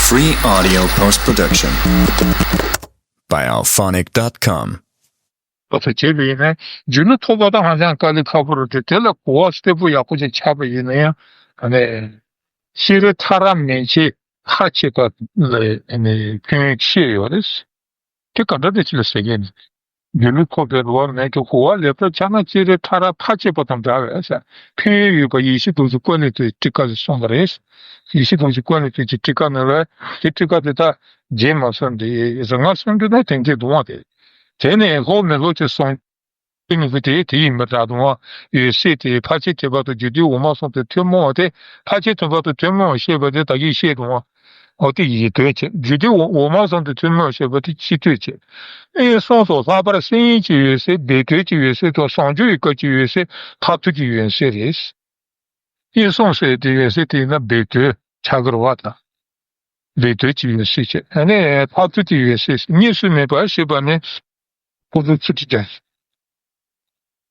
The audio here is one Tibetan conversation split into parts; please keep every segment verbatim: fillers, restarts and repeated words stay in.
Free audio post production by alphonic dot com. པ་ཚོ་བྱས་པ་ཡིན་ན་རྒྱུ་ནོར་ཐོབ་པ་དང་ཧ་ཅང་དཀའ་ལས་ཁག་པོ་རེད་དེ། དེ་ལ་གོ་བ་སྟེར་པོ་ཡག་པོ་ཅིག་ཆགས་པ་ཡིན་ན་ཡང་ཨ་ནི་ཤེས་རིག་མཐར་མི་འཁྱོལ་ཕར་ཕྱིན་པ་ལ་ཨ་ནི་ཕན་ཡོན་ཆེ་ཡོད་རེད། དེ་ག་འདྲ་རེད་ཅེས་ལ་ཟེར་གྱི་ཡིན། རྒྱུ་ནོར་ཐོབ་པའི་རེ་བ་མེད་ཀྱང་གོ་བ་ལེགས་པར་ཆགས་ན་ཅི་རེད་ཐ་ར་ཕར་ཕྱིན་པ་དང་འདྲ་བས་ཟེར། ཕན་ཡོན་ཡོད་པ་ཡེ་ཤེས་རྡོ་རྗེ་ཀུན་ལེགས་མཐུ་ཡི་ཊཱི་ཀ་ཟེར་གསུངས་པ་རེད། ཡེ་ཤེས་རྡོ་རྗེ་ཀུན་ལེགས་མཐུ་ཡི་ཊཱི་ཀ་ནང་ལ་དེ་ཊཱི་ཀ་དེ་དག་རྗེས་མ་སོང་དེ་རིག་སྔགས་སུ་འདྲེས་ན་དེང་དེ་གདུང་བ་དེ། དེ་ནས་ལྷོ་མི་ལྷོ་ཅེས་གསུངས། དེ་ནི་བུ་དེ་དེ་ཡིན་པ་འདྲ་གདུང་བ་ཡོད་སྲིད་དེ། ཕར་ཕྱིན་དེ་བར་དུ་རྒྱུད་སྡེ་འོག་མ་གསུམ་དུ་ཐུན་མོང་བ་སྟེ། ཕར་ཕྱིན་དེ་བར་དུ་ཐུན་མོང་བ་བཤད་པ་དེ་བདག་གིས་བཤད་གདུང་བ། འོ་དེ་ཡིད་རྟོན་བྱེད། རྒྱུད་སྡེ་འོག་མ་གསུམ་དུ་ཐུན་མོང་བཤད་པ་དེ་སྤྱི་རྟོད་བྱེད། ཨེ་སོང་སོང་ལྷག་པར་བཤེས་གཉེན་གྱི་ཡོན་སྲིད་སྦས་དོན་གྱི་ཡོན་སྲིད་དང་བཟང་སྤྱོད་ཡི་སྐབས་ཀྱི་ཡོན་སྲིད་མཐར་ཐུག་གི་ཡོན་སྲིད་རེད། ཨེ་སོང་སོང་དེ་ཡོན་སྲིད་དེ་ཡིན་ན་སྦས་དོན་ཆགས་ཀྱི་རེད་བ་དང་། སྦས་དོན་གྱི་ཡོན་སྲིད་བྱེད། ཨ་ནི་མཐར་ཐུག་གི་ཡོན་སྲིད་གཉིས་སུ་མེད་པར་ཤེས་པ་ནི། སློབ་གསོ་ཚུལ་ཁྲིམས་རྒྱ།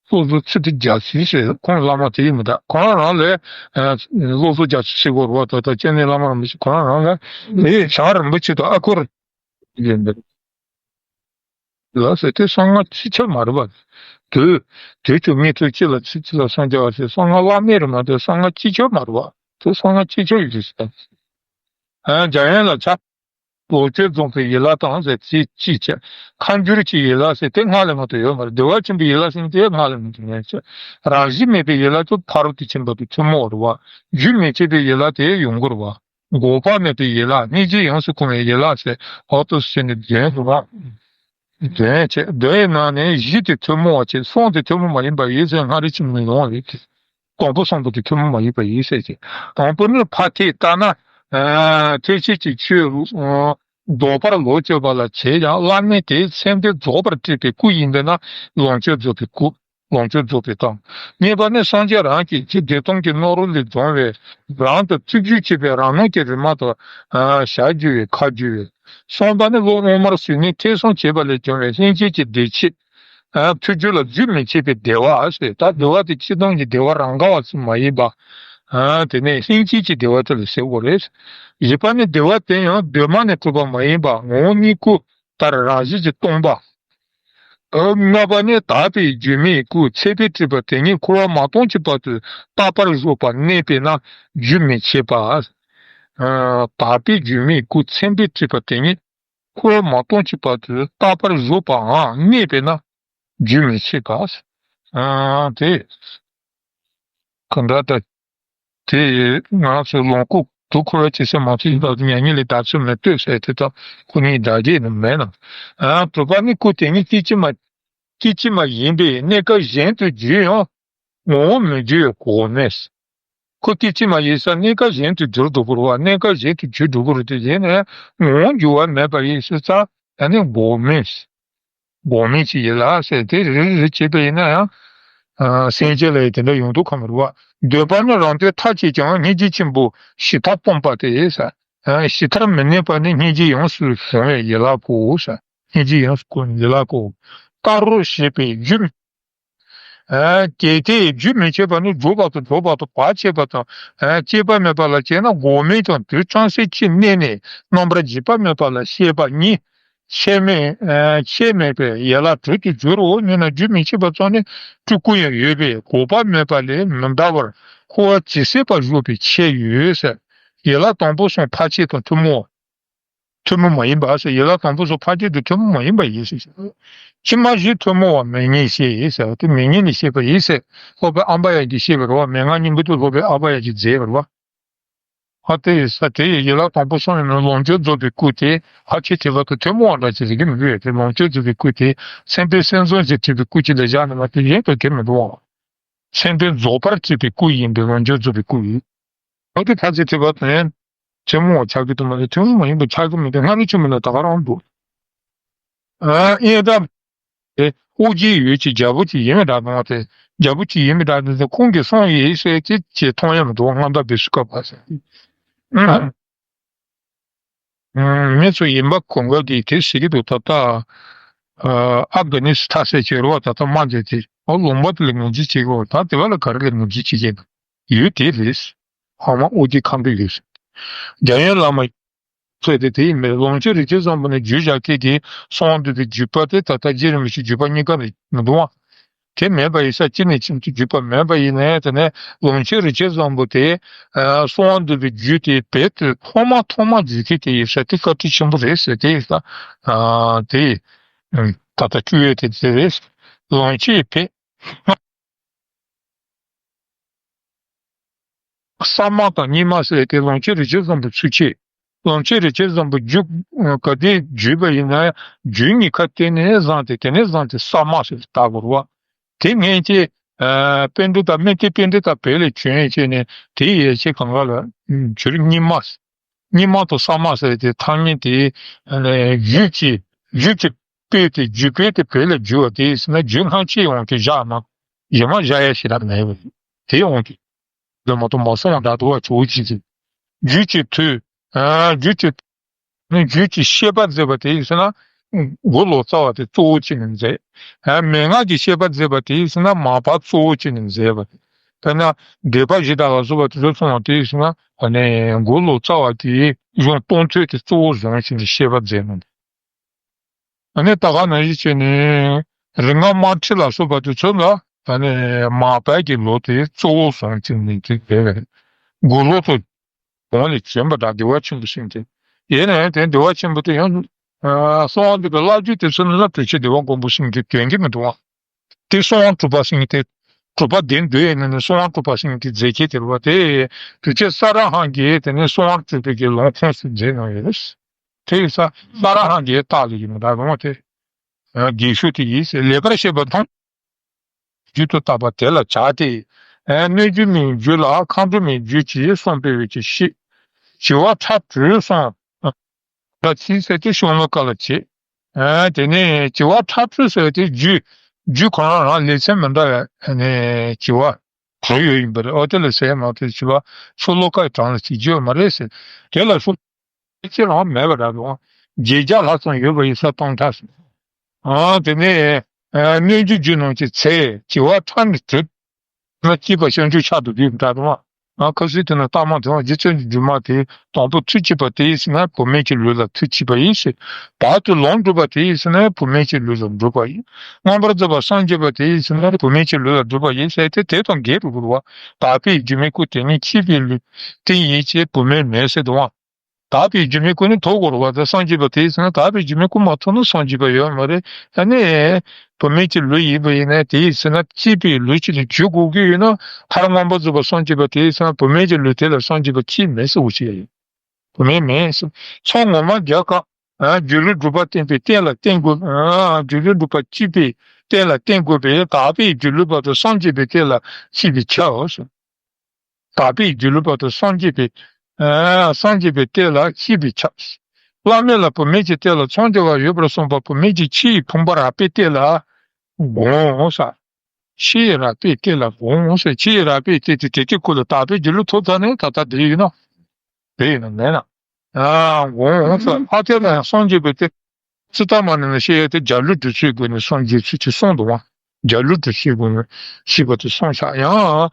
སློབ་གསོ་ཚུལ་ཁྲིམས་རྒྱ་མཚོ་ཟེར་ཁོང་བླ་མ་དེ་ཡིན་མི་འདྲ། ཁོང་རང་ལ་ཨ་སློབ་གསོ་རྒྱ་མཚོ་ཟེར་དགོས་རེད་བ། ད་ལྟ་སྐྱེ་གནས་བླ་མ་རིན་པོ་ཆེ་ཁོང་རང་ལ་ཨེ་བྱང་རིན་པོ་ཆེ་དང་ཨ་ཁུ་རུ་ཡིན་འདུག་ལ་ཟེར་དེ་གསང་སྔགས་སྤྱི་ཁྱབ་མ་རེད་བ། དུས་དུས་ཀྱི་དངོས་གྲུབ་སྤྱི་ལ་ཚིག་གཅིག་ལ་སངས་རྒྱ་བ་ཟེར་གསང་སྔགས་བླ་མེད་རེད་མ་གཏོགས་གསང་སྔགས་སྤྱི་ཁྱབ་མ་རེད་བ། དེ་གསང་སྔགས་སྤྱི་ཁྱབ་ཡིན་ཟེར། ཨ་འཇམ་དབྱངས་ལ་ཆ། ལོངས་སྤྱོད་རྫོགས་པའི་ཡན་ལག་དང་ཟེར་ཚིག་གཅིག་བྱས། ཁ་འགྱུར་གྱི་ཡན་ལག་ཟེར་དེ་སྔགས་ལས་མ་གཏོགས་ཡོད་མ་རེད། བདེ་བ་ཆེན་པོའི་ཡན་ལག་ཟེར་དེ་སྔགས་ལས་མ་གཏོགས་ཡོད་མ་རེད། རང་བཞིན་མེད་པའི་ཡན་ལག་ཚོ་ཕ་རོལ་ཏུ་ཕྱིན་པ་དང་ཐུན་མོང་བ་རེད་བ། རྒྱུན་མི་འཆད་པའི་ཡན་ལག་དེ་ཡོང་གི་རེད་བ། འགོག་པ་མེད་པའི་ཡན་ལག་སྙིང་རྗེ་ཡོངས་སུ་བསྐུལ་བའི་ཡན་ལག་ཟེར་འོ་ཏོ་ཟེར་ནས་འདོན་རེད་བ། འདོན་བྱས་འདོན་ཡི་ནང་ནས་བཞི་དེ་ཐུན་མོང་བ་བྱས། གསུམ་དེ་ཐུན་མོང་མ་ཡིན་པ་ཡིན་ཟེར་སྔ་རེ་ཆུང་མི་ཡོང་བ་རེད། དང་པོ་གསུམ་པོ་དེ་ཐུན་མོང་མ་ཡིན་པ་ཡིན་ཟེར་གྱི། དང་པོ་ནི་ཕར་ཐེག་ལྟ་ན། ཨ་ཐེག་ཆད་ཀྱི་ཆོས་ཨ་ལྡོག་པར་ལོངས་སྤྱོད་པ་ལ་བྱེད་ཀྱང་བླ་མེད་དེ་མཚན་དོན་རྫོགས་པར་སྤྲད་པའི་སྐུ་ཡིན་པས་ན་ལོངས་སྤྱོད་རྫོགས་པའི་སྐུ། ལོངས་སྤྱོད་རྫོགས་པའི་སྟངས། གཉིས་པ་ནི་སངས་རྒྱས་རང་གི་ཆེ་བདེ་སྟོང་གི་སྣང་རུང་ལས་འབྱུང་བའི་རང་དང་བརྩི་བརྗོད་བྱེད་པའི་རང་སྣང་གི་རིག་མ་དང་ཨ་བྱ་རྒྱུ་བའི་ཁ་རྒྱུ་བའི། གསུམ་པ་ནི་བློ་སྔོན་མར་གཟིགས་ནས་ཐེ་ཚོམ་བྱེད་པ་ལས་བྱུང་བའི་ལྷན་སྐྱེས་ཀྱི་བདེ་སྐྱིད། ཨ་ཐོས་རྒྱུ་ལ་རྒྱུན་མི་འཆད་པའི་བདེ་བ་ཟེར། ད་བདེ་བ་དེ་སྤྱིར་བཏང་གི་བདེ་བ་རང་ག་བ་ཙམ་མ་ཡིན་པ། ཨ་དེ་ནས་ལྷན་སྐྱེས་ཀྱི་བདེ་བ་དེ་ལ་ཟེར་དགོས་རེད། བཞི་པ་ནི་བདེ་བ་དེ་ཡང་གདོད་མ་ནས་གྲུབ་པ་མ་ཡིན་པ་ངོ་བོ་ཉིད་སྐུ་ལྟར་རང་བཞིན་གྱིས་སྟོང་པ། ཨ་ལྔ་པ་ནི་དག་པའི་སྒྱུ་མའི་སྐུ་མཚན་དཔེས་སྤྲས་པ་དེ་ཉིད་འཁོར་བ་མ་སྟོངས་ཀྱི་བར་དུ་རྟག་པར་བཞག་པ་གནས་པས་ན་རྒྱུན་མི་འཆད་པ། ཨ་དག་པའི་སྒྱུ་མའི་སྐུ་མཚན་དཔེས་སྤྲས་པ་དེ་ཉིད་འཁོར་བ་མ་སྟོངས་ཀྱི་བར་དུ་རྟག་པར་བཞག་པའང་གནས་པས་ན་རྒྱུན་མི་འཆད་པ། ཨ་དེ་གང་འདྲ་ལྟ། དེ་ང་རང་ཚོའི་ལོངས་སྐུ་དུ་འཁོར་བའི་ཇི་སྲིད་མ་ཚུགས་ཡིན་པ་མྱ་ངན་ལས་འདའ་ཚུལ་མི་ལྟོས་ཟེར་དེ་དག་ཁོ་གཉིས་འདྲ་རྒྱས་ནི་མེད་ན། ཨ་དྲུག་པ་ནི་སྐུ་དེ་ཉིད་སྐད་ཅིག་མ་སྐད་ཅིག་མ་ཡིན་པས་གནས་སྐབས་གཞན་དུ་བརྗོད་ཡང་ངོ་བོ་མི་འགྱུར་བའི་འགོག་མེད། ཁོ་སྐད་ཅིག་མ་ཡིན་ཙང་གནས་སྐབས་གཞན་དུ་འགྱུར་འགྲོ་གི་རེད་བ། གནས་སྐབས་གཞན་དུ་འགྱུར་འགྲོ་གི་རེད་དེ་ཡིན་ནའི་ངོ་བོ་འགྱུར་བ་མེད་པ་ཡིན་ཟེར་ཙང་ཨ་ནི་འགོག་མེད། འགོག་མེད་ཅིག་ཡིན་ལ་ཟེར་དེ་རེ་རེ་བྱས་པ་ཡིན་ན་ཡང་། ཨ་སེམས་ཅན་ལ་ཡང་དེ་འདྲ་ཡོང་དུས་ཁག་མི་རུང་བ། འདོད་པ་ནི་རང་དོན་མཐར་བྱེད་ཀྱང་སྙིང་རྗེ་ཆེན་པོ་ཞི་མཐར་སྤངས་པ་སྟེ་ཟེར། ཨ་ཞི་མཐར་མི་གནས་པ་ནི་སྙིང་རྗེ་ཡོངས་སུ་གཟུང་བའི་ཡན་ལག་གོ་ཟེར། སྙིང་རྗེ་ཡོངས་སུ་གཟུང་བའི་ཡན་ལག་གོ། བཀའ་རོགས་ཞེས་པའི་རྒྱུ། ཨ་གལ་ཏེ་རྒྱུན་མི་འཆད་པ་ནི་སྒྲུབ་པ་དང་སྒྲུབ་པ་དང་བར་ཆད་པ་དང་ཨ་སྐྱེས་པ་མེད་པ་ལ་བྱས་ན་འགོག་མེད་ཀྱང་དུས་ཙམ་ཟད་ཕྱིར་གནས་ནས་རྣམ་པར་འབྱེད་པ་མེད་པ་ལ་བཤད་པ་གཉིས། ཆད་མེད་ཨ་ཆད་མེད་པའི་ཡན་ལག་དྲུག་ཏུ་འགྱུར་རོ། མིན་ན་རྒྱུན་མི་འཆད་པ་ཙམ་ནི་སྤྲུལ་སྐུ་ཡང་ཡོད་པས་འགོག་པ་མེད་པ་ལས་མི་འདའ་བར་འཁོར་བ་ཇི་སྲིད་པ་བཞུགས་པའི་ཆེད་ཡོད་ཟེར། ཡན་ལག་དང་པོ་གསུམ་ཕར་ཕྱིན་དང་ཐུན་མོང་། ཐུན་མོང་མ་ཡིན་པ་ཟེར། ཡན་ལག་དང་པོ་སོགས་ཕར་ཕྱིན་དུ་ཐུན་མོང་མ་ཡིན་པ་ཡིན་ཟེར། ཕྱི་མ་བཞི་ཐུན་མོང་བ་མེད་ཉིད་བཤད་ཟེར་བ་དེ་མེད་ཉིད་ནས་བཤད་པ་ཡིན་ཟེར། སློབ་དཔོན་ཨམ་པ་ཡ་གིས་བཤད་པ་རེད་བ། མན་ངག་སྙིང་པོ་དེ་སློབ་དཔོན་ཨམ་པ་ཡ་གིས་མཛད་པ་རེད་བ། ཨ་དེ་ཡི་ས་དེ་ཡི་ཡན་ལག་དང་པོ་གསུམ་ཡིན་ན་ལོངས་སྤྱོད་རྫོགས་པའི་སྐུ་དེ་ཕར་ཕྱིན་དེ་བར་དུ་ཐུན་མོང་བ་འདྲ་ཅིག་རིག་གི་མི་འདུག་ཡ། དེ་ལོངས་སྤྱོད་རྫོགས་པའི་སྐུ་དེ་མཚན་དཔེ་སེམས་བཟང་ཞེས་བྲིས་པའི་སྐུ་ཅིག་ལ་བཞག་ནས་མ་དེ་གཞན་དུ་གྱུར་མི་འདུག་བ། མཚན་དོན་རྫོགས་པར་བྱེད་པའི་སྐུ་ཡིན་པས་ལོངས་སྤྱོད་རྫོགས་པའི་སྐུ་ཡིན། ཨ་དེ་ཕར་ཕྱིན་དེ་བར་དུ་ཡང་། ཐུན་མོང་བ་ཆགས་ཀྱི་འདུག་མ་རེད། ཐུན་མོང་མ་ཡིན་པ་ཆགས་ཀྱི་མི་འདུག་སྔ་རོལ་ཆུ་མི་ལ་ད་ག་རང་འདུག་ཨ་ཨེ་ད། དེ་ཨོ་རྒྱན་ཡོད་ཀྱི་རྒྱལ་པོ་ཅིག་ཡིན་མི་འདྲ་དང་དེ་རྒྱལ་པོ་ཅིག་ཡིན་མི་འདྲ་དེ་ཁོང་གིས་གསུངས་ཡིན་ཟེར་ཅིག་ཅེས་མཐོང་ཡ་མི་འདུག་སྔ་ད་བི་སུ་ཀ་པ་ཟེར། མི་ཚོ་ཡིན་པ་གོང་ག་གིས་དེ་ཟེར་གྱི་འདུག་ད་ལྟ་ཨ་ག་ནི་སི་ཐ་ཟེར་གྱི་རེད་བ། ད་ལྟ་མ་མཇལ་དེ་ཨོ་ལུང་པ་དེ་ལ་ངོས་འཛིན་བྱེད་ཀྱི་ཡོད། ད་དེ་བ་ལ་ག་རེ་ལ་ངོས་འཛིན་བྱེད་ཀྱི་ཡོད། དེ་རེད། ཧ་མ་ཨོ་རྒྱན་མཁའ་འགྲོ་ཡོད། འཇམ་དབྱངས་བླ་མ། ཐོས་ཏེ་དེ་ཡིན་མེད། ལོངས་སྤྱོད་རིགས་ཆད་བཟང་པོ་ནི་རྒྱུད་བཞག་མཁན་གྱི་གསང་བ་འདུས་པའི་བརྒྱུད་པ་དེ་ད་ལྟ་རྗེ་རིན་པོ་ཆེའི་བརྒྱུད་པ་གཉིས་ཀ་རེད་མི་འདུག་ཨ། དེ་མེད་པ་ཡིན་ས་གཅིག་ནས་ཁྱིམ་དུ་བརྒྱུད་པ་མེད་པ་ཡིན་ནའི་དེ་ནས་ལོངས་སྤྱོད་རིགས་ཆད་བཟང་པོ་དེ་གསང་བ་འདུས་པའི་རྒྱུད་དེ་བོད་དུ་ཐོག་མ་ཐོག་མ་འཛུལ་མཁན་དེ་ཡིན་ས་དེ་བཀའ་དྲིན་ཆེན་པོ་རེད་ཟེར་དེ་ཡིན་ས་དེ་ད་ལྟ་བཅུ་ཡོད་དེ་དེ་རེད། ལོངས་སྤྱོད་བོད། གསར་མ་དང་རྙིང་མ་ཟེར་ཏེ་ལོངས་སྤྱོད་རིགས་ཆད་བཟང་པོའི་ཚུལ་ཁྲིམས། ལོངས་སྤྱོད་རིགས་ཆད་བཟང་པོ་རྒྱུད་ག་དེ་བརྒྱུད་པ་ཡིན་ན་ཡང་རྒྱུད་གཉིས་ཀ་བརྟེན་ནས་བཟང་སྟེ་དེ་ནས་བཟང་སྟེ་གསར་མ་ཟེར་ལྟ་བུར་བ། དེ་སྔོན་གྱི་པཎ་ཌི་ཏ་སྨན་དེ་པཎ་ཌི་ཏ་བོད་ལ་བྱོན་བྱས་ནས་དེ་ཡི་ཡ་ཆེ་གང་ག་ལ་བརྒྱུད་རིམ་རྙིང་མ། རྙིང་མ་དང་གསར་མ་ཟེར་ཏེ་ཐ་སྙད་དེ་རྒྱུད་ཀྱི་རྒྱུད་ཀྱི་སྤོས་དེ་རྒྱུད་སྤོས་དེ་བོད་ལ་བསྒྱུར་བ་དེ་ཡིན་ཟེར་ན་རྒྱུད་སྔ་ཕྱི་ཡོང་གི་བཞག་ན་གཞན་མ་བཞག་ཡ་ཞིག་ལ་མེད་པ་དེ་ཡོང་གི་འདི་མ་གཏོགས་མ་སོང་བ་འདྲ་འདུག་བ་ཇོ་བོ་རྗེ་བཙུན་རྒྱུད་ཀྱི་མཐུ། རྒྱུད་ཀྱི་རྒྱུད་ཀྱི་བཤད་པ་མཛད་པ་དེ་ཡིན་ཟེར་ན་མགུ་ལོ་ཙཱ་བ་དེ་གཙོ་བོ་བྱས་ནས་མཛད། མན་ངག་གི་བཤད་པ་མཛད་པ་དེ་ཡིན་ཟེར་ན་མར་པ་གཙོ་བོ་བྱས་ནས་མཛད་པ། དཔེར་ན་སྡེ་པ་བཞི་དང་ལ་སོགས་པ་དེ་ཚོ་ཚང་བ་དེ་ཡིན་ཟེར་ན་མགུ་ལོ་ཙཱ་བ་དེ་གཞུང་སྟོང་ཐོས་དེ་གཙོ་བོ་བཟུང་བྱས་ནས་བཤད་པ་མཛད་ནས། ཨ་ནི་ད་ག་ནང་བཞིན་བྱས་ནས་རིག་སྔགས་དམར་ཁྲིད་ལ་སོགས་པ་དེ་ཚོ་ལ་ཨ་ནི་མར་པའི་གི་ལུགས་དེ་གཙོ་བོ་བཟུང་བྱས་ནས་དེ་བས་མགུ་ལོ་ཙཱ་གོང་ལས་བྱོན་པ་དང་བདེ་བ་ཆེན་པོ་སེང་གེ་ཡིན་ནའི་དེ་བདེ་བ་ཆེན་པོ་དེ་ཡང་གསང་བ་འདུས་པའི་བླ་བརྒྱུད་དེ་ཚོ་ནི་ལ་དུས་ཆེན་བདེ་བ་མགོན་པོ་སེང་གེ་དོན་གྱི་མི་འདུག་ཨ། དེ་གསང་བ་གྲུབ་པ་སེང་གེ་དེ་གྲུབ་པ་ལྡན་འདོད་ཡོད་ན་ནི་གསང་བ་གྲུབ་པ་སེང་གེ་མཛད་མཁན་དེ་རེད་བ། དེ་དུས་ཆེན་ས་ར་ཧང་གིས་དེ་ནས་གསང་བ་གྲུབ་པའི་གི་ལུང་ཁུངས་སུ་མཛད་གནང་ཡོད། དེ་ཡིན་ས་ས་ར་ཧང་གིས་བཏགས་ལ་ཡིན་མི་འདྲ་རུང་བ་དེ། རྒྱས་ཤོས་དེ་ཡིན་ཟེར་ལེགས་པར་བཤད་པ་མཐོང་། རྒྱུད་དུ་བཏགས་པ་དེ་ལ་བྱ་སྟེ། སྣོད་བཅུད་མའི་རྒྱུད་ལ་མཁའ་འགྲོ་མའི་རྒྱུད་ཀྱིས་གསུངས་པའི་འོད་ཀྱི་ཤེས། བྱེ་བ་ཕྲག་དྲུག་གསུངས། ལ་ཕྱིན་ཟེར་ཏེ་ཤོ་ལོ་ཀ་ལ་བྱེད། དེ་ནས་བྱེ་བ་ཕྲག་དྲུག་ཟེར་ཏེ་རྒྱུད་རྒྱུད་ཁོ་རང་རང་ལེ་ཚན་མི་འདྲ་བའི་བྱེ་བ་དྲུག་ཡོད་ཡིན་པ་རེད། ཨོ་དེ་ལ་ཟེར་མ་ཐུབ་བྱེ་བ་ཤོ་ལོ་ཀའི་གྲངས་ལ་བྱེད་རྒྱུ་ཡོད་མ་རེད་ཟེར། དེ་ལ་ཤོ་ཅི་རང་མེད་པ་འདྲ་འདུག་བརྒྱད་བརྒྱ་ལྷག་ཙམ་ཡོད་པ་ཡིན་ས་སྟོང་ཕྲག་ཟེར། ཨ་དེ་ནས་སྣོད་བཅུད་རྒྱུད་རྣམས་ཀྱི་ཚད་བྱེ་བ་ཕྲག་ནི་དྲུག་ན་སྐྱེས་པ་བྱང་ཆུབ་ཆར་དུ་བསྡུས་འདྲ་འདུག་ང་ཁ་སང་དེ་ན་ལྟ་མ་དེ་བ་རྗེ་བཙུན་གྱི་སྒྲོན་མ་དེ་དང་པོ་ཐུགས་བསྐྱེད་པ་དེ་ཡིན་ན་བུད་མེད་ཀྱི་ལུས་ལ་ཐུགས་བསྐྱེད་པ་ཡིན་ཟེར། བར་དུ་ལོངས་སྒྲུབ་པ་དེ་ཡིན་ན་བུད་མེད་ཀྱི་ལུས་ལ་སྒྲུབ་པ་ཡིན། མངོན་པར་རྫོགས་པ་སངས་རྒྱས་པ་དེ་ཡིན་ན་བུད་མེད་ཀྱི་ལུས་ལ་སྒྲུབ་པ་ཡིན་ཟེར་ཏེ་དེ་དང་འགལ་རུ་གྱུར་བ། དག་པའི་སྒྱུ་མའི་སྐུ་དེ་ནི་སྐྱེས་པའི་ལུས་དེ་ཡིན་གྱི་བུད་མེད་མེད་ཟེར་འདུག་བ། དག་པའི་སྒྱུ་མའི་སྐུ་ནི་ཐོབ་དགོས་རེད་བ། ད་སངས་རྒྱས་པ་དེ་ཡིན་ན་དག་པའི་སྒྱུ་མའི་སྐུ་མ་ཐོབ་ན་སངས་རྒྱས་པ་ཡོད་མ་རེད། ཨ་ནི། བུད་མེད་ཀྱི་ལུས་ཡིན་པ་ཡིན་ན་དེ་ཡིན་ན་སྐྱེས་པའི་ལུས་ཅིག་ལ་འགྱུར་དགོས་ཀྱི་ཡོད་ན་ཁར་མངོན་པར་རྫོགས་པ་སངས་རྒྱས་པ་དེ་ཡིན་ན་བུད་མེད་ཀྱི་ལུས་དེ་ལ་སངས་རྒྱས་པ་ཅིག་མེད་ཟེར་བ་ཅིག་ཡིན། བུད་མེད་མེད་ཟེར། མཚོ་ངོ་མ་རྒྱ་གར་སྒྱུ་ལུས་སྒྲུབ་པ་བསྟན་པའི་རྟེན་ལ་བརྟེན་དགོས། སྒྱུ་ལུས་སྒྲུབ་པ་སྐྱེས་པའི་རྟེན་ལ་བརྟེན་དགོས་པས་དག་པའི་སྒྱུ་ལུས་པ་དང་སངས་རྒྱས་པའི་རྟེན་ལ་སྐྱེས་པའི་ཁྱབ་ཟེར། དག་པའི་སྒྱུ་ལུས་པ་དང་སངས་རྒྱས་པའི། ཨ་སངས་རྒྱས་པའི་སྟེགས་ལ་སྐྱེས་པའི་ཆ། བླ་མེད་ལ་བུད་མེད་ཀྱི་སྟེགས་ལ་འཚང་རྒྱ་བ་ཡོད་པར་གསུངས་པ་བུད་མེད་ཀྱི་ཕྱི་ཡི་ཕུང་པོ་རགས་པའི་སྟེགས་ལ་དགོངས་ས། ཕྱི་ཡི་རགས་པའི་སྟེགས་ལ་དགོངས་ས། ཕྱི་ཡི་རགས་པའི་སྟེགས་དེ་དེ་དེ་ཁོ་ལ་དག་པའི་སྒྱུ་ལུས་ཐོབ་ཚར་ནས་ད་ལྟ་བསྡད་ཡོད་ན། བསྡད་ཡོད་ན་མེད་ན། ཨ་དགོངས་ས། ཕ་དེ་ལ་ཡང་སངས་རྒྱས་པའི་སྟེགས། ཙི་ཏ་མ་ནི་ལ་བཤད་ཡ་དེ་འཇའ་ལུས་འབྲུ་ཚོའི་སྒོ་ནས་སངས་རྒྱས་ཚུལ་གྱིས་གསུངས་འདུག་བ། འཇའ་ལུས་འབྲུ་ཚོའི་སྒོ་ནས་ཤེས་པ་དེ་གསུངས་ཤག་ཡང་།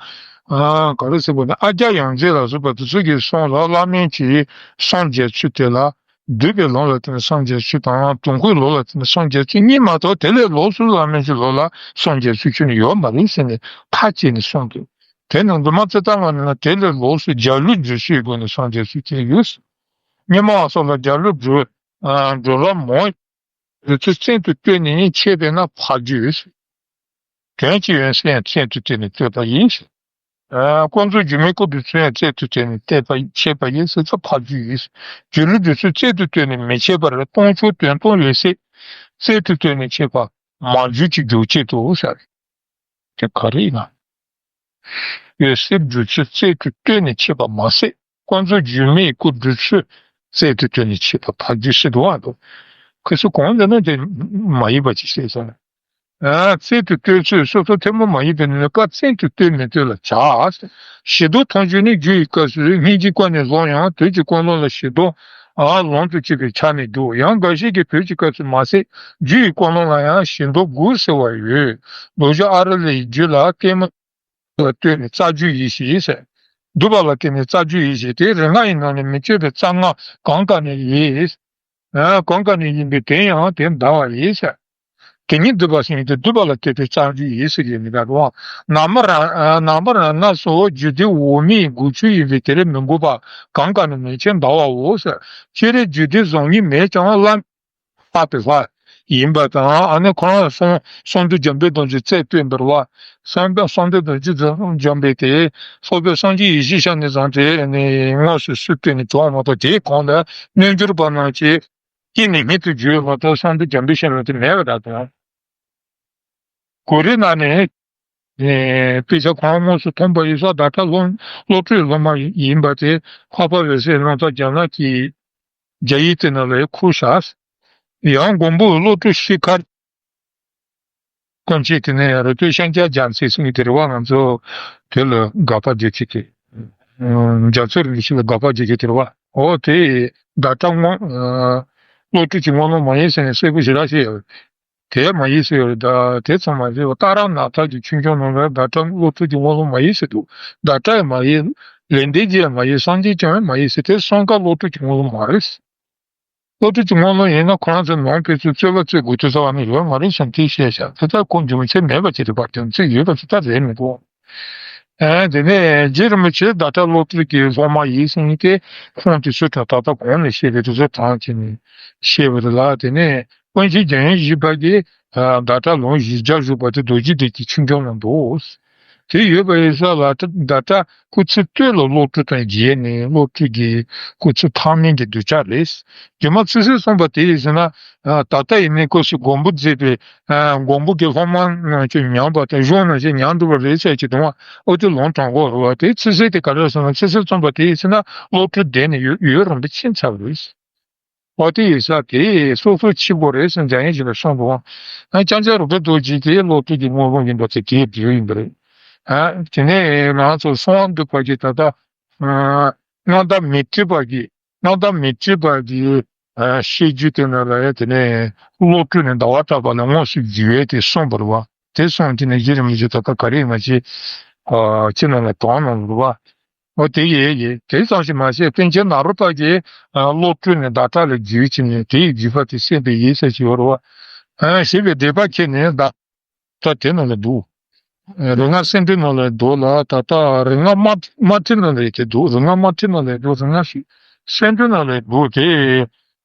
ཨ་ག་རེ་ཟེར་བ་ནི་ཨ་ཀྱཱ་ཡོངས་འཛིན་ལ་སོགས་པ་དེ་ཚོ་གིས་གསུངས་ལ་བླ་མེད་ཀྱི་སངས་རྒྱས་ཚུལ་དེ་ལ་བསྡུས་པའི་ལུང་ལ་བརྟེན་ནས་སངས་རྒྱས་ཚུལ་དང་དྲུང་འཁོར་ལུགས་ལ་བརྟེན་ནས་སངས་རྒྱས་ཚུལ་གཉིས་མ་གཏོགས་དེ་ལས་ལོགས་སུ་བླ་མེད་ཀྱི་ལུགས་ལ་སངས་རྒྱས་ཚུལ་ཁྱོན་ནས་ཡོད་མ་རེད་ཟེར་ནས་ཐག་བཅད་ནས་གསུངས་འདུག་དེ་ནི་མདོ་སྨད་ཙི་ཏ་མ་ནི་ལ་དེ་ལས་ལོགས་སུ་འཇའ་ལུས་འབྲུ་ཚོའི་སྒོ་ནས་སངས་རྒྱས་ཚུལ་དེ་ཡོད། སྙེ་མ་བ་སོགས་ལ་འཇའ་ལུས་འབྲུ། འབྲུ་རམ་མོ། འབྲུ་ཚོའི་རྩལ་དུ་བཏོན་ནས་འཆད་པས་ན་ཕ་རྒྱུད། དོན་གྱི་ཡོན་ཏན་རྩལ་དུ་བཏོན་ནས་བསྟོད་པ་ཡིན། ཀུན་རྫོབ་སྒྱུ་མའི་སྐུ་འབྲུ་ཚོའི་རྩལ་དུ་བཏོན་ནས་བསྟོད་པ་འཆད་པ་ཡིན་ཟེར་ཚེ་ཕ་རྒྱུད་ཡིན། སྒྱུ་ལུས་འབྲུ་ཚོའི་རྩལ་དུ་བཏོན་ནས་མི་འཆད་པར་སྟོང་ཆོག་དོན་སྟོང་འོད་གསལ། རྩལ་དུ་བཏོན་ནས་འཆད་པ་མ་རྒྱུད་ཀྱི་རྒྱུ་བྱེད་དུ་ཟེར། དེ་ག་རེ་ཡིན་ན། འོད་གསལ་འབྲུ་ཚོའི་རྩལ་དུ་བཏོན་ནས་འཆད་པ་མ་ཟད། ཀུན་རྫོབ་སྒྱུ་མའི་སྐུ་འབྲུ་ཚོའི་རྩལ་དུ་བཏོན་ནས་འཆད་པ་ཕ་རྒྱུད་ཟེར་འདུག་བ་འདུག་ཁོ་ཚོ་གང་ལ་ན་དེ་མ་ཡིན་པ་ཅིག་བཤད་ས། ཨ་རྩལ་དུ་བཏོན་ཚུལ་སོ་སོ་ཐུན་མོང་མ་ཡིན་པའི་ནུས་པ་རྩལ་དུ་བཏོན་མི་བཏོན་ལ་བྱ། ཞི་མདོ་མཐོང་ཆོས་ནི་རྒྱུ་ཡི་སྐབས་སུ་སྔོན་གྱི་ཀ་ནས་བཟུང་ཡང་དུས་ཀྱི་ཀུན་སློང་ལ་ཞི་མདོ་ཨ་ལོངས་སུ་སྤྱོད་པའི་ཆ་ནས་འདུག་ཡང་འགའ་ཞིག་གིས་དུས་ཀྱི་སྐབས་སུ་མ་ཟད་རྒྱུ་ཡི་ཀུན་སློང་ལ་ཡང་ཞི་མདོ་དགུ་ཟེར་བ་ཡོད། མདོ་སྦྱོར་ཨ་རུ་ལའི་རྒྱུད་ལ་ལྟད་མོ། ལ་ལྟོས་ནས་རྩ་རྒྱུད་ཡིན་ཞེས་ཟེར། སྡུད་པ་ལ་བརྟེན་ནས་རྩ་རྒྱུ་ཡིན་ཞེས། དེའི་རིག་སྔགས་ཡི་ནང་ནས་མི་བསྐྱོད་པའི་རྩ་སྔགས་གང་ག་ནས་ཡིན། ཨ། གང་ག་ནས་ཡིན་པས་དེ་ཡང་དེ་འདའ་བ་ཡིན་ཟེར། དེ་ཉིད་སྡུད་པ་ཟེར་ཡིན་ཏེ། སྡུད་པ་ལ་བརྟེན་པའི་རྩ་རྒྱུ་ཡིན་ཟེར་གྱི་མི་འདྲ་རུང་། ན་མ་ར་ན་མ་ར་ན་སོགས་རྒྱུད་སྡེ་འོག་མའི་འགོ་བཅུད་ཡིན་པས་དེར་མི་འགོད་པ་གང་ག་ནས་མིན་ཕྱིར་འདའ་བའོ་ཟེར། སྤྱིར་རྒྱུད་སྡེ་བཟང་ངན་མེད་ཀྱང་བླ་མ་པའི་ལྷ་ཡིན་པ་དང་། ཨ་ནི་ཁོ་རང་གསང་གསང་འདུས་འཇམ་དཔལ་རྡོ་རྗེ་རྩལ་བཏོན་པར་བ། གསང་འདུས་གསང་འདུས་རྡོ་རྗེ་འཇམ་དཔལ་དེ་སློབ་དཔོན་སངས་རྒྱས་ཡེ་ཤེས་ཤར་ནས་བཟུང་སྟེ་ནི་དངོས་སུ་སུས་བསྟན་ནས་བྱུང་བ་མ་གཏོགས། དེའི་གོང་ལ་རྣལ་འབྱོར་པ་རྣམས་ཀྱིས་ཀྱིས་ནི་ཉིད་དུ་བརྗོད་པ་དང་གསང་འདུས་འཇམ་དཔལ་ཤེས་རབ་དེ་མེད་པ་འདྲ་དང་། གོ་རིམ་ནང་ནས། ཨེ། དཔེ་ཆ་གང་དངོས་སུ་མཐོང་པ་ཡིན་ས། ཟླ་གྲགས་བློ་བློ་གྲོས་སློབ་མ་ཡིན་པ་དེ་འཕགས་པ་འོད་གསལ་རྣམ་ཐར་རྒྱ་ནག་གི་རྒྱ་ཡིག་དེ་ནང་ལ་ཁུར་བཞག། ཡང་མགོན་པོ་བློ་གྲོས་ཤེལ་དཀར། སྐུ་མཆེད་དེ་ནས་ཡར་སྟོད་ཤཱཀྱ་རྒྱལ་མཚན་ཟེར་མཁན་དེ་རེད་བ། ང་ཚོ་དེ་ལ་དགག་པ་རྒྱག་མཁན་དེ། ཨ། རྒྱ་མཚོ་རིན་པོ་ཆེ་ལ་དགག་པ་རྒྱག་མཁན་དེ་རེད་བ། འོ་དེ་ཟླ་གྲགས་དངོས། ཨ། བློ་གྲོས་ཀྱི་དངོས་སློབ་མ་ཡིན་ཟེར་ནས་གསལ་པོ་ཞེ་དྲག་བཤད་ཡོད། དེ་མ་ཡིན་ཟེར་ཡོད་རེད་ད། དེ་ཙམ་མ་ཟད་པ་ཏཱ་ར་ནཱ་ཐ་གི་ཆོས་འབྱུང་ནང་ལ་ཟླ་གྲགས་བློ་གྲོས་ཀྱི་དངོས་སློབ་མ་ཡིན་ཟེར་འདུག། ཟླ་གྲགས་ཡང་མ་ཡིན། ལེགས་ལྡན་འབྱེད་ཡང་མ་ཡིན། སངས་རྒྱས་བསྐྱངས་ཡང་མ་ཡིན་ཟེར། དེ་གསུམ་ཀ་བློ་གྲོས་ཀྱི་དངོས་སློབ་མ་རེད། བློ་གྲོས་ཀྱི་དངོས་སློབ་ཡིན་ན་ཁོ་རང་ཚོའི་ནང་ཕན་ཚུན་རྩོད་པ་རྩོད་དགོས་དུས་ཙམ་པ་ནི་ཡོད་མ་རེད་བསམ། དེ་བཤད་བཞག། དེ་ལྟར་ཁོ་འབྱུང་ཆེན་མེད་པ་ཅིག་རེད་པ། དོན་ཚིག་ཡོད་པ་ཅིག་ད་རེད་མི་གོ། ཨ། དེ་ནས་རྗེ་རིན་པོ་ཆེ་ཟླ་གྲགས་བློ་གྲོས་ཀྱི་སློབ་མ་ཡིན་ཟེར་མཁན་དེ་ཁོང་དེ་ཚོའི་གྲས་ད་ལྟ་གོང་ནས་བཤད་པའི་དེ་ཚོ་གྲངས་བྱས་ནས་བཤད་པ་རེད་ལ། དེ་ནས་དཔོན་ཆེན་རྒྱལ་ཡོངས་བཞི་པ་གིས། ཨ། ཟླ་གྲགས་ལུང་བཞི་བརྒྱ་བཞུགས་པ་དེ་རྡོ་རྗེ་གདན་གྱི་ཆོས་འབྱུང་ལ་འདུག། དེ་ཡོད་པ་ཡིན་ས་ལ། ཟླ་གྲགས་སྐུ་ཚེ་སྟོད་ལ་བློ་གྲོས་དང་མཇལ་ནས་བློ་གྲོས་ཀྱི་སྐུ་ཚེ་ཐ་མལ་གྱི་གདུལ་བྱ་རེད། རྗེས་མ་ཚེ་ཟད་སོང་བ་དེ་ཡིན་ཟེར་ན། ཨ། ད་ལྟ་ཡིན་ནའི་སྐུ་ཚེ་མགོན་པོ་མཛད་པའི། ཨ། མགོན་པོ་གི་སློབ་མ་རྣམས་ཀྱིས་ཉམས་པ་དང་གཞུང་རྣམས་ཀྱིས་ཉམས་འགྲོ་བ་རེད་ཟེར་གྱི་འདུག་པ། ཨོ་དེ་ལུང་དྲངས་དགོས་རེད་བ། དེ་ཚེ་ཟད་དེ་ག་རེ་ཟེར་ན། ཚེ་ཟད་སོང་བ་དེ་ཡིན་ཟེར་ན་བློ་གྲོས་འདས་ནས་ཡུན་ཡུན་རིང་པོ་ཕྱིན་ཚར་བ་རེད། འོ་དེ་ཡིན་ས་དེ་སོ་སོ་འཆི་དགོས་རེད་ཟེར་འཇམ་དབྱངས་ཞིག་ལ་གསུངས་འདུག། ཨ། ལྕང་སྐྱ་རོལ་པའི་རྡོ་རྗེ་དེ་བློ་གྲོས་ཀྱི་དངོས་པོ་ཡིན་པ་དེ་དེའི་འབྲེལ་ཡོད་ཡིན་པ་རེད། ཨ། དེ་ནས་ང་ཚོ་གསང་བ་འདུས་པ་གི་ད་ལྟ། ཨ། སྔགས་བདག་མཻ་ཏྲི་པ་གི་སྔགས་བདག་མཻ་ཏྲི་པ་གི། ཨ། བཤད་རྒྱུད་དེ་ནང་ལ་ཡང་དེ་ནས་བློ་གྲོས་ནི་ཟླ་བ་གྲགས་པ་ལ་དངོས་སུ་བརྒྱུད་པའི་དེ་གསུངས་པ་རེད་བ། དེ་གསུངས་དེ་ནས་རྗེ་རིན་པོ་ཆེ་ད་ལྟ་ག་རེ་ཡིན་ན་ཅི། ཨ། ཅི་ནང་ལ་དོན་ནང་རེད་བ། འོ་དེ་ཡིན་ཡིན། དེ་ཙམ་ཞིག་མ་ཟད་པཎ་ཆེན་ནཱ་རོ་པ་གིས། ཨ། བློ་གྲོས་ནི་ཟླ་གྲགས་ལ་བརྒྱུད་ཅིང་ནས་དེའི་བརྒྱུད་པ་དེ་གསན་པས་ཡིན་ཟེར་གྱི་ཡོད་རེད་བ། ཨ། ཞེས་པའི་འགྲེལ་པ་ཁྱེར་ནས་ཟླ་གྲགས་དེ་ནང་ལ་འདུག། རིག་སྔགས་གསེར་ཕྲེང་ནང་ལ་འདུག་ལ། ད་ལྟ་རིག་སྔགས་དམར་དམར་ཁྲིད་ནང་ལ་དེ་འདུག། རིག་སྔགས་དམར་ཁྲིད་ནང་ལ་འདུག། རིག་སྔགས་གསེར་ཕྲེང་ནང་ལ་འདུག། དེ་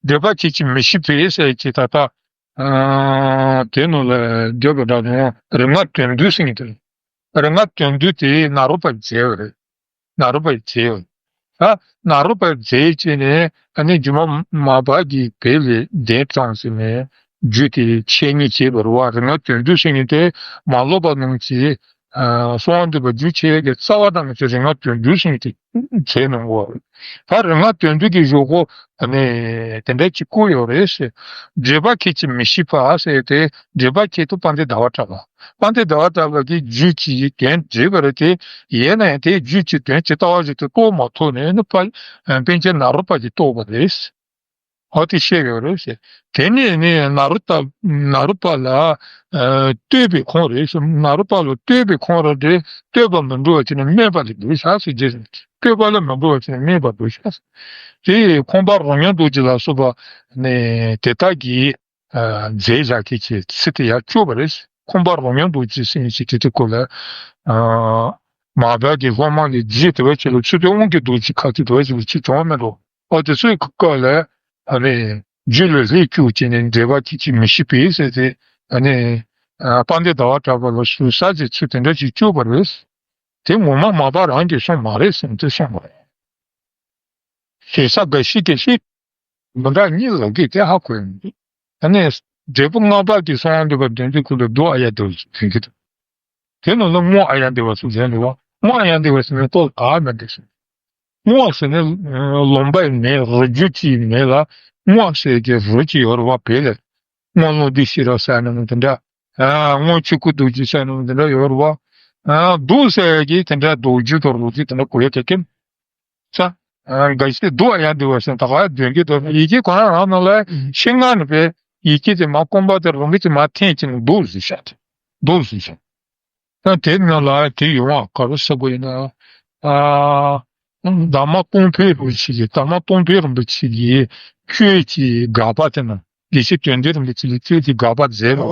འགྲེལ་པ་ཁྱེད་ཀྱིས་མི་ཤེས་པས་ཟེར་གྱི་ད་ལྟ། ཨ། དེ་ནང་ལ་བརྗོད་པ་འདྲ་དང་། རིག་སྔགས་དོན་བསྡུས་ཟེར་མཁན་དེ་རེད། རིག་སྔགས་དོན་བསྡུས་དེ་ནཱ་རོ་པས་མཛད་པ་རེད། ནཱ་རོ་པས་མཛད་པ་རེད། ད་ནཱ་རོ་པས་མཛད་བྱས་ནས་ཨ་ནི་རྗེ་མ་མར་པ་གིས་དེ་ལ་གདན་དྲངས་ཟེར་ནས་རྒྱུད་དེ་འཆད་ཉན་བྱས་པ་རེད་བ། རིག་སྔགས་དོན་བསྡུས་ཟེར་མཁན་དེ་མ་ལོག་པ་རྣམས་ཀྱིས། ཨ། གསང་བ་འདུས་པ་རྒྱུད་ཆེ་བའི་རྩ་བ་དང་ནི་རིག་སྔགས་དོན་བསྡུས་ཟེར་མཁན་དེ་མཛད་གནང་བ་རེད། ད་རིག་སྔགས་དོན་བསྡུས་ཀྱི་བཞུགས་སྒོ་ནས་དེ་འདྲ་ཅིག་བཀོད་ཡོད་རེད་ཟེར། འགྲེལ་པ་ཁྱེད་ཀྱིས་མི་ཤེས་པ་ཟེར་ཏེ། འགྲེལ་པ་ཁྱེད་དུ་དཔལ་ལྡན་ཟླ་བ་གྲགས་པ། དཔལ་ལྡན་ཟླ་བ་གྲགས་པ་གིས་རྒྱུད་ཀྱི་དོན་བསྒྲིགས་པ་རེད་དེ། ཡིན་ན་ཡང་དེའི་རྒྱུད་ཀྱི་དོན་ཇི་ལྟ་བ་བཞིན་དུ་རྟོགས་མ་ཐུབ་ནས་ནི་དཔལ། ཨ། པཎ་ཆེན་ནཱ་རོ་པ་གིས་རྟོགས་པ་རེད། འོ་དེ་བཤད་ཡོད་རེད་ཟེར། དེ་ནས་ནི་ནཱ་རོ་ཏ། ནཱ་རོ་པ་ལ། ཨ། བསྟོད་པའི་ཁུངས་རེད་ཟེར། ནཱ་རོ་པ་ལ་བསྟོད་པའི་ཁུངས་རེད་དེ། བསྟོད་པ་མི་འགྲོ་བ་བྱས་ནས་སྨད་པ་ལ་འགྲོ་ཤག་ཟེར་རྗེས་སུ། བསྟོད་པ་ལ་མི་འགྲོ་བ་བྱས་ནས་སྨད་པ་འགྲོ་ཤག་ཟེར། དེ་ཁོང་པ་རོ་མྱང་རྡོ་རྗེ་ལ་སོགས་པ་ནས་དེ་དག་གིས། ཨ། མཛད་བཞག་མཁན་གྱི་ཚིག་དེ་ཡར་བཅུག་པ་རེད། ཁོང་པ་རོ་མྱང་རྡོ་རྗེ་ཟེར་མཁན་གྱི་དེ་དེ་སྐོར་ལ། ཨ། མར་པ་གི་སློབ་མ་ལས་རྗེ་དེ་བ་ཅིག་ལ་ཚུལ་ཁྲིམས་དབང་གི་རྡོ་རྗེ་ཁ་ཐུག་དེ་བ་ཅིག་ལ་ཅིག་བྱུང་བ་མེད་འགྲོ། ཨོ་དེ་ཚོའི་སྐབས་ལ་ཨ་ནི་རྒྱུད་ལ་ལྷད་བཅུག་བྱས་ནས་འགྲེལ་པ་ཅིག་ཅིག་མི་ཤེས་པས་ཟེར་ཏེ། ཨ་ནི་ཨ་དཔལ་ལྡན་ཟླ་བ་གྲགས་པ་ལ་ཞུ་ས་ཟེར་ཚུལ་དེ་འདྲ་ཅིག་བཅུག་པ་རེད། དེ་ངོ་མ་མར་པ་རང་གིས་གསུངས་མ་རེད་ཟེར་ཏེ་གསུངས་པ་རེད། ཞེ་ས་འགའ་ཞིག་གིས་ཤེས། མི་འདྲ་གཉིས་ལབ་གི་དེ་ཧ་གོ་ཡོང་གི། ཨ་ནི་འབྲས་བུ་ལྔ་པ་གི་གསང་བ་འདུས་པ་དོན་བསྡུས་ཀུན་ལ་རྡོ་ཨཱརྱ་དེ་བ་ཟེར་གྱི་འདུག། དེ་ནང་ལ་དངོས་ཨཱརྱ་དེ་བ་ཟེར་མཛད་འདུག་བ། དངོས་ཨཱརྱ་དེ་བ་ཟེར་ན་ལྟོ་ག་མེད་འདུག་ཟེར། དངོས་ཟེར་ན་ལུང་པའི་མིང་རུས་རྒྱུད་ཀྱི་མིང་ལ་དངོས་ཟེར་གྱི་རུས་ཀྱི་ཡོད་རེད་བ། བོད་ལ་དངོས་ལུང་བསྡུས་ཤེས་རབ་ཟེར་ནི་དེ་འདྲ། ཨ། དངོས་ཆོས་སྐུ་རྡོ་རྗེ་ཟེར་ནི་དེ་འདྲ་ཡོད་རེད་བ། ཨ། རྡོ་ཟེར་གྱི་དེ་འདྲ་རྡོ་རྒྱུད་དང་རུས་རྒྱུད་དེ་འདྲ་གོ་ཡ་དེ་ཀིན། ས། ཨ། འགའ་ཞིག་རྡོ་ཨཱརྱ་དེ་བ་ཟེར་ད་ག་དོན་གྱི་དོན་ཡི་གེ་ཁོ་རང་རང་ནང་ལ་ཤེས་ངག་ནི་པའི་ཡི་གེ་དེ་མ་རྐང་པ་དེ་རང་གི་དེ་མ་འཐེན་གྱི་ནི་རྡོ་ཟེར་ཤག་དེ་རྡོ་ཟེར་ཤག། ད་དེ་ནང་ལ་དེ་ཡོང་བ་ག་རེ་ཟེར་དགོས་ཡིན་ན། ཨ། བླ་མ་སྟོང་འཕེལ་རིན་པོ་ཆེ་གིས། བླ་མ་སྟོང་འཕེལ་རིན་པོ་ཆེ་གིས་ཆོས་ཀྱི་དགག་པ་དེ་ན། དགེ་བཤེས་དོན་ལྡན་རིན་པོ་ཆེ་ལ་ཆོས་ཀྱི་དགག་པ་མཛད་པ།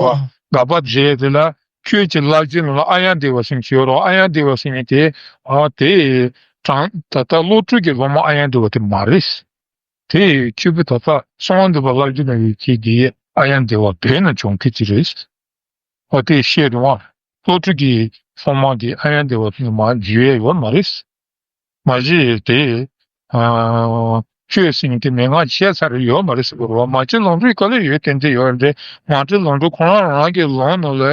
དགག་པ་མཛད་དེ་ལ། ཆོས་ཀྱི་བསླབ་བྱའི་ནང་ལ་ཨཱརྱ་དེ་བ་ཟེར་མཁན་ཅིག་ཡོད་རེད། ཨཱརྱ་དེ་བ་ཟེར་མཁན་དེ། ཨ། དེ་དྲང་ད་ལྟ་བློ་གྲོས་ཀྱི་སློབ་མ་ཨཱརྱ་དེ་བ་དེ་མ་རེད། དེ་ཆོས་པའི་ད་ལྟ་གསང་བ་འདུས་པ་བླ་བརྒྱུད་ནང་ཡོད་མཁན་དེ་ཨཱརྱ་དེ་བ་བོད་ནས་བྱུང་མཁན་ཅིག་རེད། འོ་དེ་བཤད་རུང་བ། བློ་གྲོས་ཀྱི་སློབ་མ་དེ་ཨཱརྱ་དེ་བ་དེ་མར་འཇུ་ཡས་ཡོད་མ་རེད། མ་གཞི་དེ། ཨ། ཆོས་ཟེར་མཁན་དེ་མན་ངག་ཆད་ཚར་ཡོད་མ་རེད་ཟེར་གི་རེད་བ། མ་བྱན་ལོངས་སྤྱོད་ག་ལ་ཡོད། ཏན་ཏན་ཡོད་རེད། མ་བྱན་ལོངས་སྤྱོད་ཁོ་རང་རང་གི་ལུང་ནང་ལ་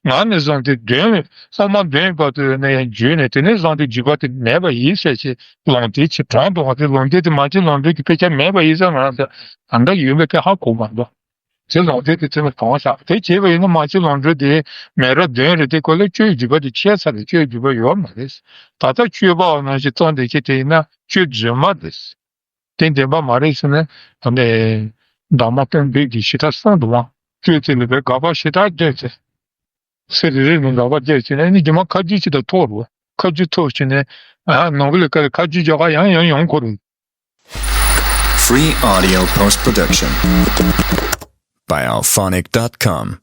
ང་ནས་བཟུང་སྟེ་བདུན། སློབ་མ་བདུན་བར་དུ་ནས་འཇུས་ནས། དེ་ནས་བཟུང་སྟེ་འཇུག་པ་དེ་མེད་པ་ཡིན་ཟེར་བྱས་ལུང་བསྟན་ཅིག་དྲངས་འདུག་བ། དེ་ལུང་བསྟན་དེ་མ་བྱན་ལོངས་སྤྱོད་ཀྱི་དཔེ་ཆ་མེད་པ་ཡིན་ཟེར་ང་རང་ཚོ་གང་འདྲ་ཡོད་མེད་དེ་ཧ་གོ་མ་འདུག་དེ་ལུང་བསྟན་དེ་ཚོ་ནས་གང་བཞག་དེ་བྱས་པ་ཡིན་ན་མ་བྱན་ལོངས་སྤྱོད་དེ་མེད་ར་བདུན་རེད། དེ་ག་ལ་སྤྱོད་འཇུག་པ་དེ་ཆད་ཚར་རེད། སྤྱོད་འཇུག་པ་ཡོད་མ་རེད། ད་ལྟ་སྤྱོད་པ་ནང་བཞིན་བརྩམས་བསྡད་ཀྱི་དེ་ཡིན་ན་སྤྱོད་རྫུན་མ་རེད། དེ་བདེན་པ་མ་རེད་ཟེར་ནས་ད་ནས་བླ་མ་སྟོང་འཕེལ་གྱིས་ཞེ་དྲག་གསུངས་འདུག་བ། སྤྱོད་ཚུལ་ལ་བའི་དགག་པ་ཞེ་དྲག་བརྒྱབ་ཚེ། ཚེ་རེ་རེ་ནས་དགག་པ་བརྒྱབ་བྱས་ནས་ནི་རྗེས་མ་ཁ་རྒྱུན་ཅིག་ད་ཐོག་རུ། ཁ་རྒྱུན་ཐོག་བྱས་ནས། ཨ། ནང་པ་ལ་ཁ་ཁ་རྒྱུན་རྒྱག་ག་ཡང་ཡང་ཡོང་གི་རེད། Free audio post production by alphonic dot com.